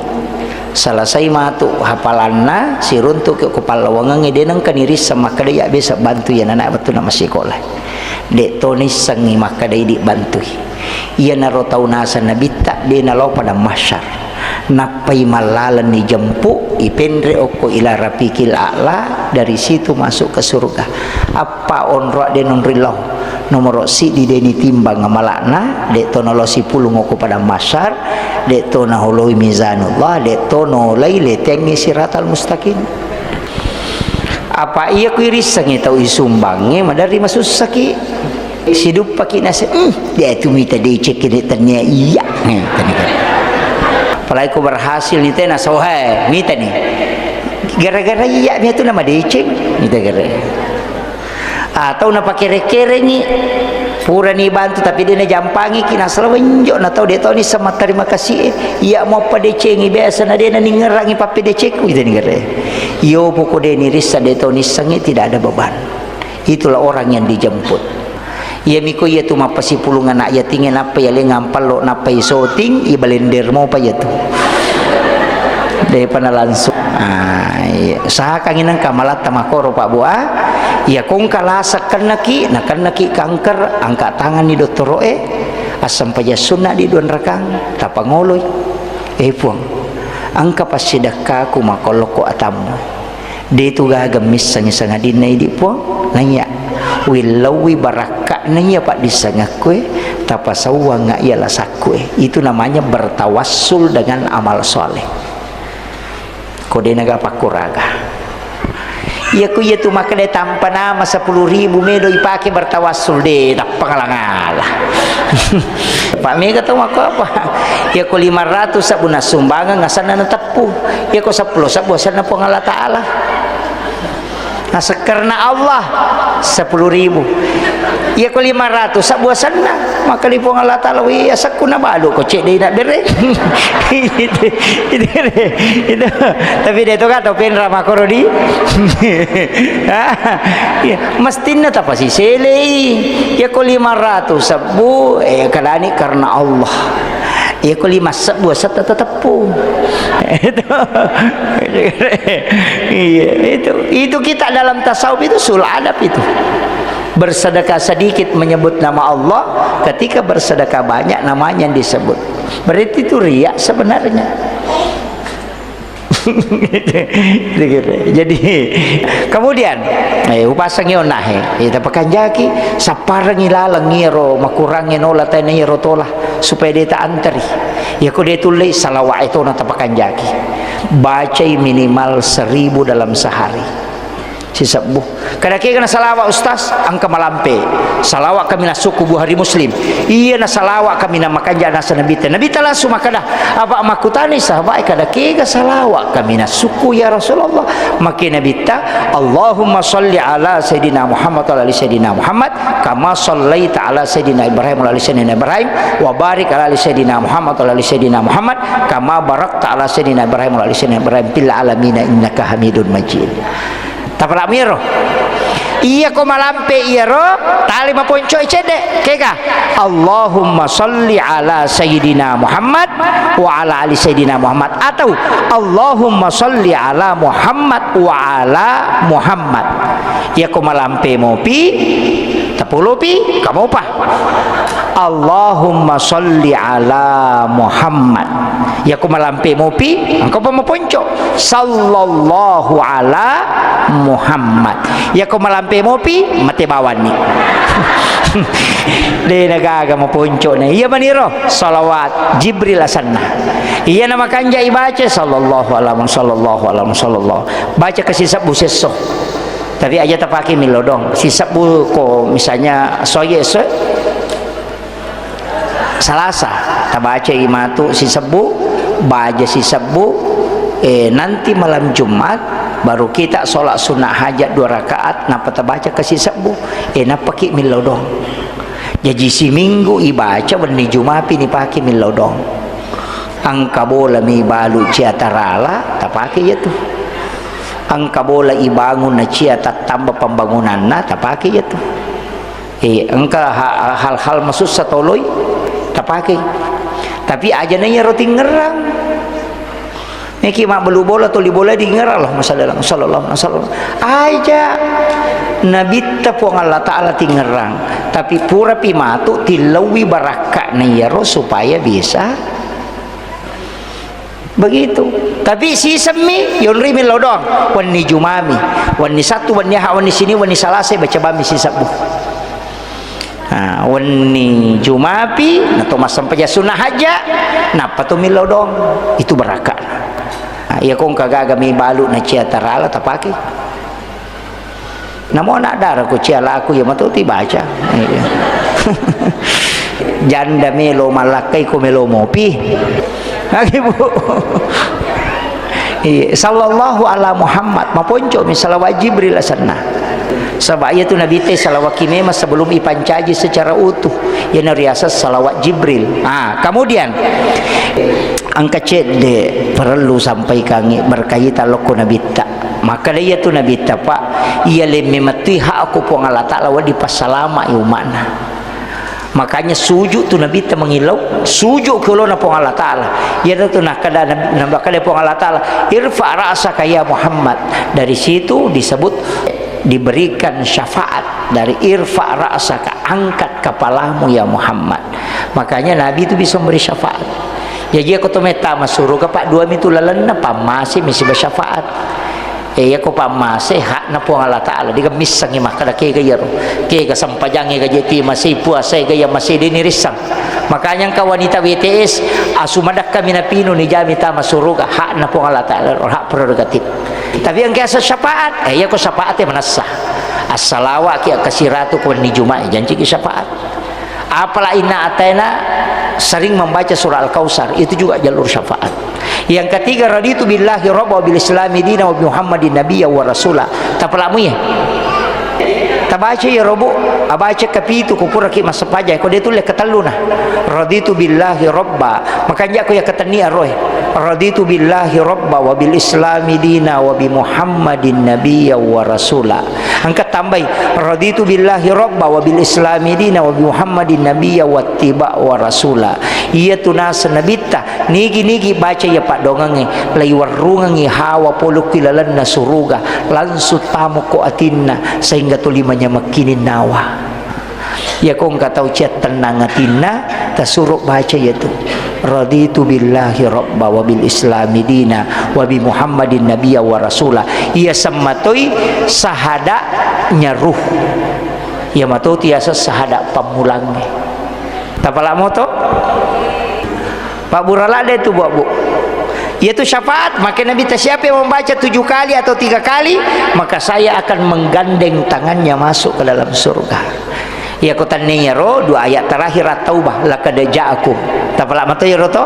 Selesai matu hafalanna, siruntuki ko pallawangengnge, de nengka nirisseng makkeda iya biasa bantui iya nanae wettunna massikola. De to nissengi makkeda idi bantui. Iyanaro tau naseng Nabitta, de nalao padang mahsyar. Nappai mallalenni jempu, ipenre okko ila rafiqil a'la, dari situ masuk ke surga. Appa onroa de nonri lao. Nomoro siddi de nitimbang amala'na, de to nalao sipulung okko padang mahsyar, de to naholoi mizanullah, de to nolai letengngi siratal mustaqim. Apa iya ku irissengngi tau isumbangnge, maderri masussaki. Siduppaki nase, "Hmm, de tu mita deceng kede tania iya." Eh, tania. Apalagi ko berhasil ni tena sohe, mita ni. Gara-gara iya mia tu nama deceng, mita gara. Atau napakere-kerengi, purani bantu tapi de najampangiki, nasala wenjo na tau de toni sama terima kasih e. Iya mau padecengi biasa na de na ningerangi pappedecengku, mita ni gara. Iyo poko de nirissa de toni sengi tidak ada beban. Itulah orang yang dijemput. Iyamiko iyatu mappasipulung anak yatingnge, nappa iyaleng ampallo, nappa isoting, ibalender mopa iyatu. Depa na langsung. Ah, iya. Usahakangngi nengka malatta makoro, Pak Bu, ah. Iya, kongka lasa kennaki, nakennaki kanker, angka tanganni dottoro'e, assempajang sunna di dua rakang, tapangoloi. Eh, Puang, engka passidekkaku makollokko atammu. De tu gaga missengngi sangadinna idi, Puang. Naiya, willauwi barakka'na iya paddissengekkue, tapasauwangnga iya lasakkue. Itu namanya bertawassul dengan amal soleh. Ko de naga pakkuraga. Iya ku iya tu makkeda tampa nama sepuluh ribu medo ipake bertawassul, de, tappa ngala-ngala. Pak, mega tau makko apa? Iya ko lima ratus sabbu nassumbangeng, asanna natep- Pu, iya ko seppulo sebbu asenna Puang Allah Ta'ala. Naseng karena Allah, sepuluh ribu. Iya ko lima ratus sebbu asenna, maka di Puang Allah Ta'ala, "Wih, asekku nabalu ko cedde na bere." Itu, itu, itu. Tapi de to ka tau penra makoro di. Iya, mestinna tapasiselei. Iya ko lima ratus sebbu, eh, kadani karena Allah. Iya ko lima sebbu asetta tetep Pu. Itu. Iya, itu. Itu kita dalam tasawuf itu usul adab itu. Bersedekah sedikit menyebut nama Allah, ketika bersedekah banyak namanya yang disebut. Berarti itu riya sebenarnya. Jadi, kemudian, eh, upasangi onahe, eh, tapakanjaki, sapparengi laleng iyaro makurangnge nola tena iyaro tola. Supaya de ta anteri. Iya ko de tullei, salawat e tona tapakanjaki. Bacai minimal seribu dalam sehari. Sisebbu. Kada kega na salawa, Ustaz? Engka malampe. Salawa kaminang suku Bukhari Muslim. Iya na salawa kaminang makanja nasa Nabitta. Nabitta langsung makkeda, apa makkutani sahabat, kada kega salawa kaminang suku ya Rasulullah? Makke Nabitta, Allahumma salli ala Sayyidina Muhammad wa ala ali Sayyidina Muhammad, kama sallaita ala Sayyidina Ibrahim wa ala ali Sayyidina Ibrahim, wa barik ala ali Sayyidina Muhammad wa ala ali Sayyidina Muhammad, kama barakta ala Sayyidina Ibrahim wa ala ali Sayyidina Ibrahim fil alamina innaka Hamidun Majid. Tapalami iyaro. Iya ko malampe iyaro, tali maponco i cedde. Kega? Allahumma salli ala Sayyidina Muhammad wa ala ali Sayyidina Muhammad. Atau Allahumma salli ala Muhammad wa ala Muhammad. Iya ko malampe mopi, tapolopi, kamopa. Allahumma salli ala Muhammad. Iya ko malampe mopi, engka pa maponco. Sallallahu ala Muhammad. Iya ko malampe mopi, mate bawanni. De na gaga maponco na. Iya maniro, salawat Jibril asanna. Iya na makanja ibaca, sallallahu ala Muhammad, sallallahu ala Muhammad, sallallahu. Baca ke sisebbu sesso. Tapi aja tapake millau doang. Sisebbu ko misalnya soye esso, Salasa, tabacai matu sisebbu, baja sisebbu, eh, nanti malam Jumat, baru kita sholat sunnah hajat dua rakaat, nappa tabaca ke sisebbu, eh, nappaki millau doang. Jaji siminggu ibaca, wenni Jumapi nipake millau doang. Engka bola mibalu cia tarala, tapake iya tu. Engka bola ibangun na cia tattamba pembangunanna, tapake iya tu. Eh, engka ha-, hal-hal masussa toloi tapake. Tapi aja na iyaro tingerang. Niki mabbelu bola, toli bola dingerang, Allahumma shalli ala, sallallahu alaihi wasallam. Aja Nabitta Puang Allah Ta'ala tingerang. Tapi purapi matu tillauwi barakka'na iyaro supaya bisa Begitu. Tapi sisemmi, yonri millau doang. Wenni Jumami, wenni Sattu, wenni Aha, wenni Sini, wenni Salasa, baca bami sisebbu. Nah, wenni Jumapi, nato massempajang sunnah hajat, nappa to millau doang. Itu barakka. Nah, iya kong kagaga mi balu na cia tarala tapake. Namo anak dara ko cia laku, iya mato ti baca. Iya. Janda melo malakkai ko melo mopi. Lagi, Bu. Iya, sallallahu ala Muhammad, maponco mi salawat Jibril asenna. Saba iya tu Nabi te salawat ki memang sebelum ipancaji secara utuh. Iya na riaseng salawat Jibril. Ah, kemudian engka cedde perlu sampaikangi berkaitan lokko Nabitta. Makkeda iyatu Nabitta, Pak, iya lemme mettui hakku Puang Allah Ta'ala wedding passalama'i umma'na. Makanya sujud tu Nabitta mangillau, sujud ke olona Puang Allah Ta'ala. Iyatu nakkeda Nabi, nakkeda Puang Allah Ta'ala, "Irfa ra'saka ya Muhammad." Dari situ disebut diberikan syafaat dari "Irfa ra'saka", angkat kepalamu ya Muhammad. Makanya Nabi itu bisa memberi syafaat. Jaji, iya ko to mettama suruga, Pak, dua mi tu lalenna, pammase mi siba syafaat. Eh, iya ko pammase, hakna Puang Allah Ta'ala, diga missengi makkeda kega iyaro. Kega sempajangnge gaje ti masei, puasa ga iya masei, de nirissang. Makanya engka wanita W T S, asu madakka mi napinu nijami tama suruga, hakna Puang Allah Ta'ala, hak prerogatif. Tapi engka asa syafaat, eh, iya ko syafaat e manessa. Assalawa ki, akkasiratu ko wenni Jumat, janci ki syafaat. Apala inna ataina sering membaca surah Al-Kautsar, itu juga jalur syafaat. Yang ketiga, raditu billahi rabba wa bil islami dina wa bi Muhammadin nabiyya wa rasula. Tapalamu ya. Tabaca ya robu, abaca kapitu ko pura ki massempajang, ko de tulle katelluna. Raditu billahi rabba. Makanja ko ya katenni aroe. Raditu billahi rabba wa bil islami dina wa bi Muhammadin nabiyya wa rasula. Engka tambai, "Raditu billahi rabba wa bil islami dina wa bi Muhammadin nabiyya wattiba wa rasula." Iyatu naseng Nabitta, nigi-nigi baca iya paddoangengnge, laiwerrungengngi hawa pole ku ilalenna suruga, langsung tamo ko atinna, sehingga tuli manyamekkining nawa. Iya ko engka tau ciattennang atinna, tasuro baca iyatu. Raditu billahi rabba wa bil islami dina wa bi Muhammadin nabiyya wa rasula. Iya semmatoi sahada nyaru. Iya matoti yaseng sahada pammulangnge. Tapala moto? Pabbura ladde tu, Bu, Bu. Yaitu syafaat, maka Nabi ta, "Siapa yang membaca tujuh kali atau tiga kali, maka saya akan menggandeng tangannya masuk ke dalam surga." Iya, ko tanne iyaro, dua ayat terakhir At-Taubah, "Laqad ja'akum." Tapala mato iyaro to?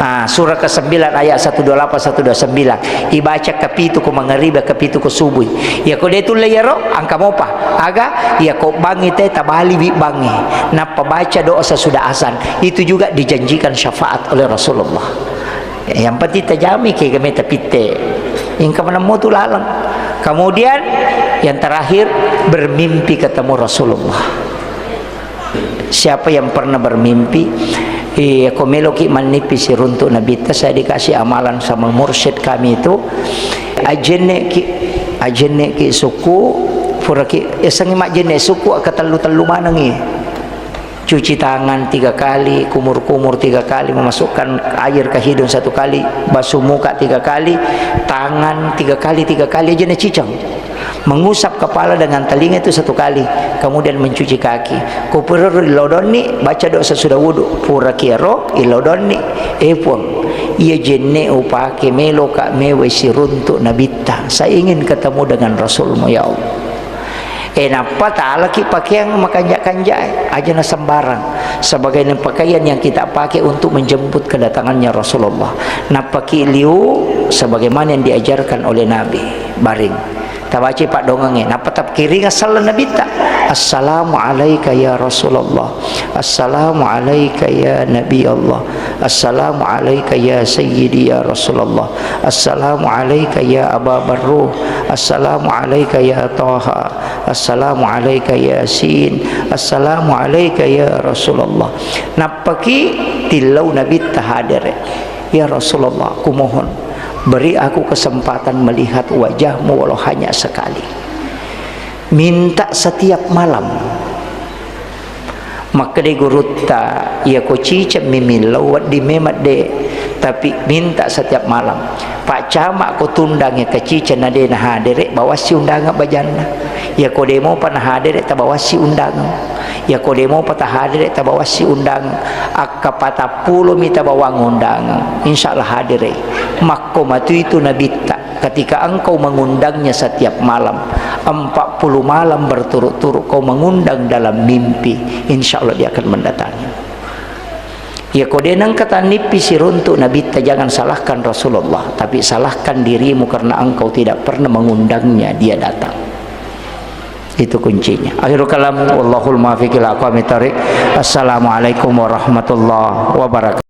Ah, surah kesembilan ayat satu dua lapan, satu dua sembilan. Ibaca kapitu ko mangaribi, kapitu ko subuh. Iya, ko de tulle iyaro, engka mopa. Aga, iya, ko bangngi te tabaliwi bangngi. Nappa baca doa sesudah azan. Itu juga dijanjikan syafaat oleh Rasulullah. Yang penting tajami ke game tapitte. Engka manemmo tu laleng. Kemudian yang terakhir, bermimpi ketemu Rasulullah. Siapa yang pernah bermimpi, eh, ko meloki mannipi siruntuk Nabitta, saya dikasih amalan sama mursyid kami itu, ajenneki, ajenneki suku, puraki, esengi majenne suku, aka tellu-tellu manengi. Cuci tangan tiga kali, kumur-kumur tiga kali, memasukkan air ke hidung satu kali, basuh muka tiga kali, tangan tiga kali, tiga kali aja nacicang. Mengusap kepala dengan telinga itu satu kali, kemudian mencuci kaki. Ko puraro ilodonni, baca doa sesudah wudu. Puraki ero, ilodonni. Eh, Puang, iya jenne upake meloka mewai siruntuk Nabitta. Saya ingin ketemu dengan Rasulmu, ya Allah. Eh, nappa talaki pakeang makanja-kanja, aja na sembarang. Sebagai pakaian yang kita pakai untuk menjemput kedatangannya Rasulullah. Nappaki liu sebagaimana yang diajarkan oleh Nabi. Baring. Tabaca paddongengnge. Nappa tapkiringa sallang Nabitta. "Assalamu alaika ya Rasulullah. Assalamu alaika ya Nabi Allah. Assalamu alaika ya Sayyidi ya Rasulullah. Assalamu alaika ya Aba Barruh. Assalamu alaika ya Taha. Assalamu alaika Yasin. Assalamu alaika ya Rasulullah." Nappaki tillau Nabitta hadere. "Ya Rasulullah, kumohon, beri aku kesempatan melihat wajahmu walau hanya sekali." Minta setiap malam. Makkedai gurutta, "Iya ko ciceng mi millau, wedding memang de, tapi minta setiap malam. Pak Camat ko tundangnge ke ciceng na de na hadere, bawassi undangan bajanna. Iya ko de mopa na hadere, tabawassi undangan. Iya ko de mopa ta hadere, tabawassi undangan. Akka patappulo mi tabawang undangan. Insya Allah hadere." Makko matu itu Nabitta. Ketika engkau mengundangnya setiap malam, empat puluh malam berturut-turut kau mengundang dalam mimpi, insya Allah dia akan mendatangi. Ya, ko de nengka tannipi siruntuk Nabitta, jangan salahkan Rasulullah, tapi salahkan dirimu karena engkau tidak pernah mengundangnya dia datang. Itu kuncinya. Akhirul kalam, wallahul muwaffiq ila aqwamit thariq. Assalamualaikum warahmatullahi wabarakatuh.